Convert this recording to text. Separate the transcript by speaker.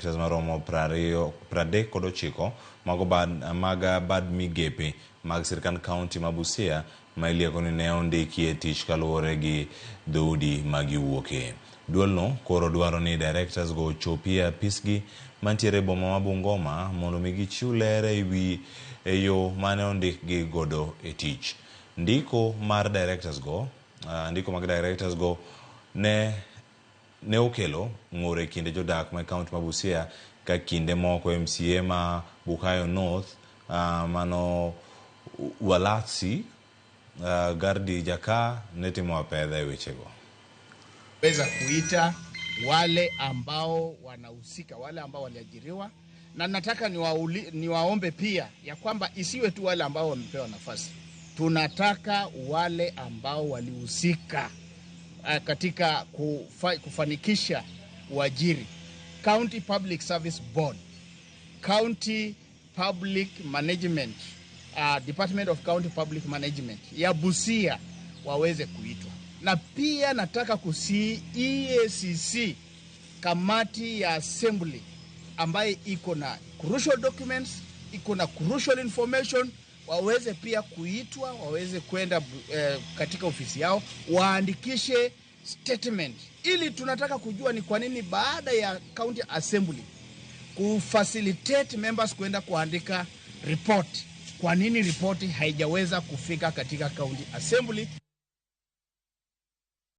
Speaker 1: Maromo 39 mag bad migepe mag sirkand kaunti ma Busia ma ilieko ni ne ondiki e tich kaluwore gi dhoudi ma giwuoke. Duolno koro dwaro ni directors go ochopi e apisgi mantiere e boma ma Bungoma mondo mi gichiw ler e wi e yo mane ondikgi godo e tich. Ndiko mar directors go, ndiko mag directors go ne okelo ng'ur e kind jodak ma kaunti ma Busia ka kinde moko MCA ma Bukhayo North, mano Walatsi Gardi Jaka ne timo apedha e wechego.
Speaker 2: Weza kuita wale ambao wanahusika, wale ambao waliajiriwa, na nataka niwaombe pia ya kwamba isiwe tu wale ambao wamepewa nafasi. Tunataka wale ambao walihusika katika kufanikisha uajiri. County Public Service Board, County Public Management, Department of County Public Management ya Busia waweze kuitwa. Na pia nataka kusii EACC, kamati ya assembly ambaye iko na crucial documents, iko na crucial information, waweze pia kuitwa, waweze kwenda katika ofisi yao waandikishe statement, ili tunataka kujua ni kwa nini baada ya county assembly kufacilitate members kwenda kuandika report, kwa nini ripoti haijaweza kufika katika county assembly.